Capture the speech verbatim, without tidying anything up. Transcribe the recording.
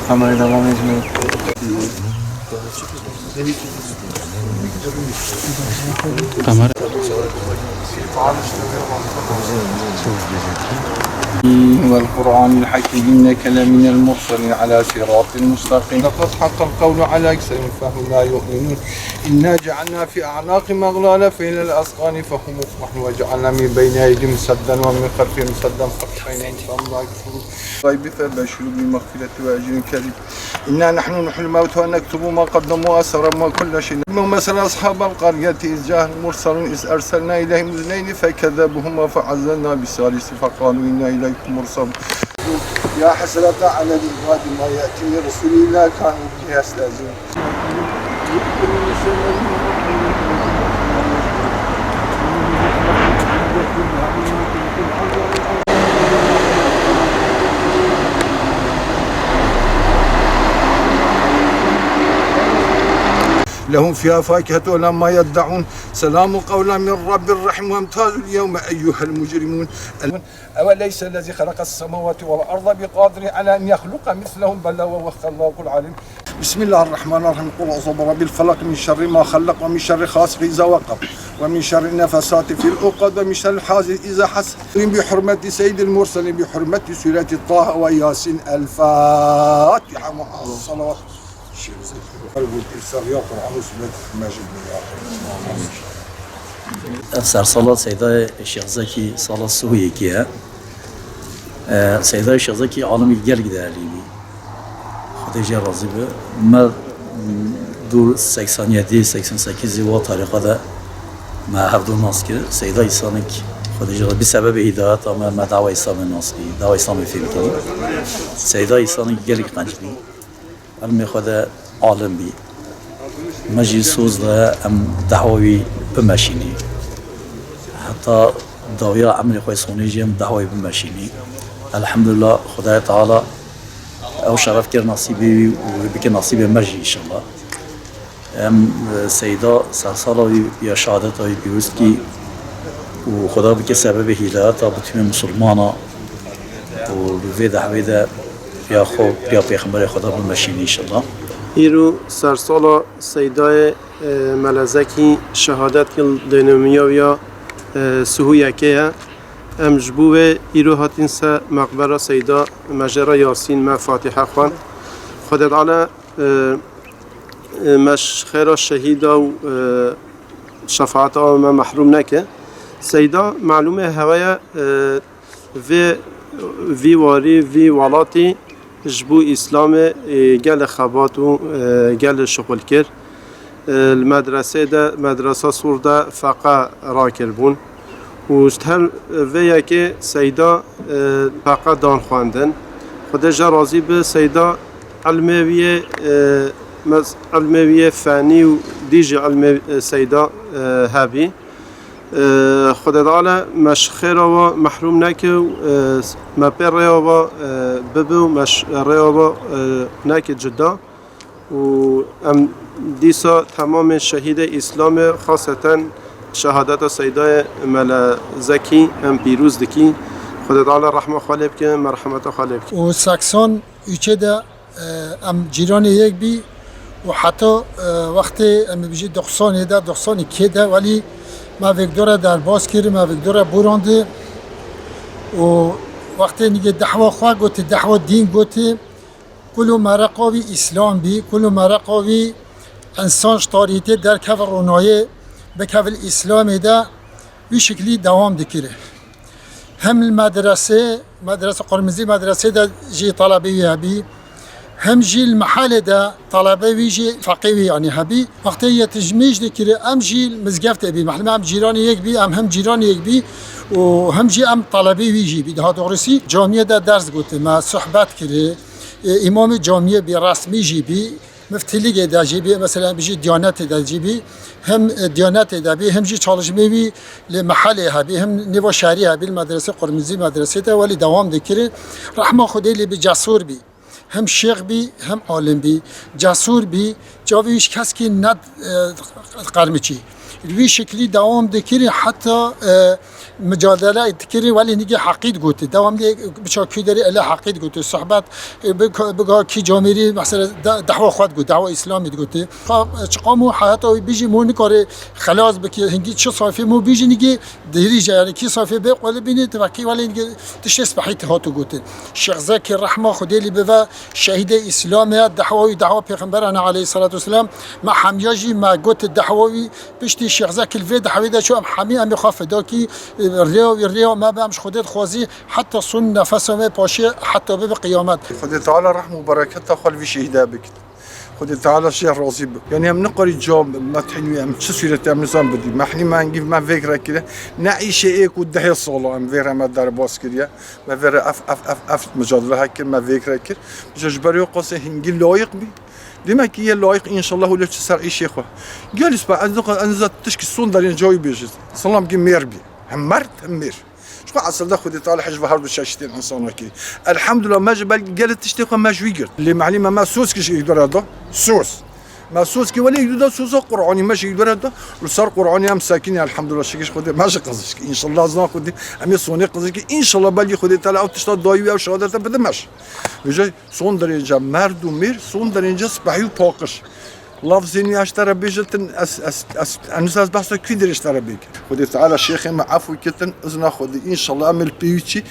Kamerayı devam etmeyin. Kamera. والقرآن الحكيم إنك لمن المرسلين على صراط مستقيم. لقد حق القول على أكثرهم فهم لا يؤمنون. إنا جعلنا في أعناقهم أغلالا فإلى الأذقان فهم مقمحون وجعلنا من بين أيديهم سدا ومن خلفهم سدا فأغشيناهم فهم لا يبصرون. الغيب فبشرهم بمغفرة وأجر كريم. إنا نحن نحيي الموتى ونكتب ما قدموا وآثارهم وكل شيء. مثل أصحاب القرية إذ جاءها المرسلون إذ أرسلنا إليهم اثنين فكذبوهما فعززنا بالثالث فقالوا إنا إليكم مرسلون. يا حسرة على العباد ما يأتي من رسول إلا كانوا به يستهزئون. لهم فيها فاكهة ولهم ما يدعون. سلام قولا من رب رحيم. وامتازوا اليوم أيها المجرمون. أوليس الذي خلق السماوات والأرض بقادر على أن يخلق مثلهم؟ بلى وهو الخلاق العليم. بسم الله الرحمن الرحيم. قل أعوذ برب الفلق، من شر ما خلق، ومن شر غاسق إذا وقب، ومن شر النفاثات في العقد، ومن شر حاسد إذا حسد. بحرمة سيد المرسلين، بحرمة سورة طه وياسين. الفاتحة مع الصلوات. Ev sersala Seydayê Şêx Zekî sala sihûyekê ye. E, Seydayê Şêx Zekî alimî gelek değerlî bî. Xwedê jê razî be. Me dû seksen yedî, seksen sekîzî wa tarîxa de me hevdû nas kir. Seyda îsanek Xwedê jê razî be, bi sebebê hîdayeta me, me dawa Îslamê nas kir, dawa Îslamê fêm kir. Seyda îsanek gelek qenc bî. Ilmê xwe de alim bî. Me jî soz de em dehwa wî bimeşînî. Heta dawiya emrê xwe sonê jî em dehwa wî bimeşînî. Elhamdulillah, Xwedayê Teala ew şeref kir nasîbê wî û wê bike nasîbê me jî înşallah. Em, e, Seyda sersala wî ya şehadeta wî pîroz kî û Xweda bike sebebê hîdayeta bi tîmê misilmana û bi vê dehwê de ya xwe, ya pêxemberê Xweda bimeşîne înşallah. Îro sersala Seydayê, e, Mele Zekî şehadet yıl dönümü ya, e, sihûyekê ye. Em ji bo wê îro hatin ser meqbera Seyda, me jê re Yasîn, me Fatiha xwend. Xwedê Teala, e, e, me ji xêra şehîda û, e, şefaeta me mehrûm neke. Seyda, malûm e, hewe ye, e, vê, vî warî, vî welatî ji bo Îslamê, e, gelê xebat û, e, gelê şixul kir. E, li medresê de, medresa Sûr de feqe rakiribûn. Û ji her vê yekê Seyda, e, feqe dan xwendin. Xwedê jê razî be, Seyda ilmê wî yê, e, mes-, ilmê wî yê fenî û dî jî ilmê, e, Seyda, e, hebî. E, Xwedê Teala me ji xêra we mehrûm neke û, e, me pê rêya we, e, bibe û me ji rêya we, e, neke cuda. Û em dîsa temamên şehîdê Îslamê, xaseten şehadeta Seydayê Mele Zekî em pîroz dikî. Xwedê Teala rehma xwe lê bike, merhemeta xwe lê bike. Û seksan üçê de, e, em cîranê yek bî û heta, e, wextê em bibêjî doxsanê de, doxsan û ikê de, welî me vêkdora derbas kir, me vêkdora borandi û wextê nîgê dehwa xwe gotî, dehwa dîn gotî, Kul û mereqa wî Îslam bî, kul û mereqa wî însan ji tarîtê derkeve ronayê, bikeve li Îslamê de wî şiklî dewam dikire. Hem li medresê, medrese Qurmizî medresê de jî talebê wî hebî, hem jî li mehelê de talebê wî jî feqê wî yanî hebî. Wextê yetişmîş dikire, em jî li mizgeftê bî. Mehlûm em cîranê yek bî, em hem cîranê yek bî û hem jî em talebê wî jî bî. Daha doğrusu camiyê de ders gote me, sohbet kire. E, îmamê camiyê bî, resmî jî bî, miftîligê de jî bî, mesela bijî diyanetê de jî bî, hem, e, diyanetê de bî, hem jî çalışmê wî li mehelê hebî, hem nêva şerî hebî, li medresê Qurmizî medresê de welî dewam dikiri. Rehma Xwedê lê bi cesûr bî. Hem şêx bî, hem alim bî, cesûr bî, çavê wî ji keskî ne, e, qermiçî. Li wî şeklî dewam dikirî heta, e, micadele dikirî, welê nigê heqî digote. Dewam dê biça kû derê ele heqî digote. Sohbet, e, bi, bi ga kî camêrî, mesela, de, dehwa xwe digot, dehwa Îslamî digote. Ka, e, çiqam û heta wî bijî mo nikare xelas bike, hingî çi sayfê mo bijî nigê Dirîje, yani kî safê bê qwelî bînî, ti vekî welê tiştê spehî ti hatu gotin. Şêx Zekî rehma Xwedê lî bive, şehîdê Îslamê ye, dehwa wî dehwa Pêxemberan e aleyhissalatu vesselam. Me hemiya jî me got dehwa wî, piştî Şêx Zekî li vê dehwê de çû, em hemî em ê xwe feda kî, e, rêya wî rêya me be, em ji Xwedê dixwazî, heta son nefesa me paşê, heta bibe qiyamet. Xwedê Teala rehm û bereketa xwe li vî şehîde bikit. Xwedê Teala jê razî be. Yanî em nikarî ca methîn wî em çi sûretê em nizan bidî. Mehnî me hingî me vêk re kire. Ne îşê êk û dehê sala em vê re me derbas kiriye. Me vê re ev, ev, ev, ev micadele hek kir, me vêk re kir. Ji, ji ber wê qasê hingî layîq bî. Demek ki yê layîq înşallah û lê çi ser îşê xwe. Gelî spa ez niqa-, ez niza tişkî son derên cawî bêjit. Salam ki mêr bî. Hem merd hem mêr. Ji xwe esilde Xwedê Teala hej ve her du çeşitên insana kirî. Elhamdulillah, me ji ber gelê tiştê xwe me ji wî girt. Lê mehlî me, me soz kir ji îdora da. Soz. Me soz kir, welê îdora da soza Qur'anî me ji îdora da. Li ser Qur'anî em sekîn, elhamdulillah, şikir Xwedê me ji qizişk. Înşallah zina Xwedê, em ê sonê qizişk. Înşallah belkî Xwedê Teala ew tişta dayî wî ew şehadete bide me ji. Vêca son derece merd û mêr, son derece spehî û paqij. Lafzên wî ez ji te re bêjin, ez, ez, ez, henûz ez behsa kî dirê ji te re bêkim. Xwedê Teala şêxê me efû kitin, izna Xwedê, înşallah em ê li pêwî çî.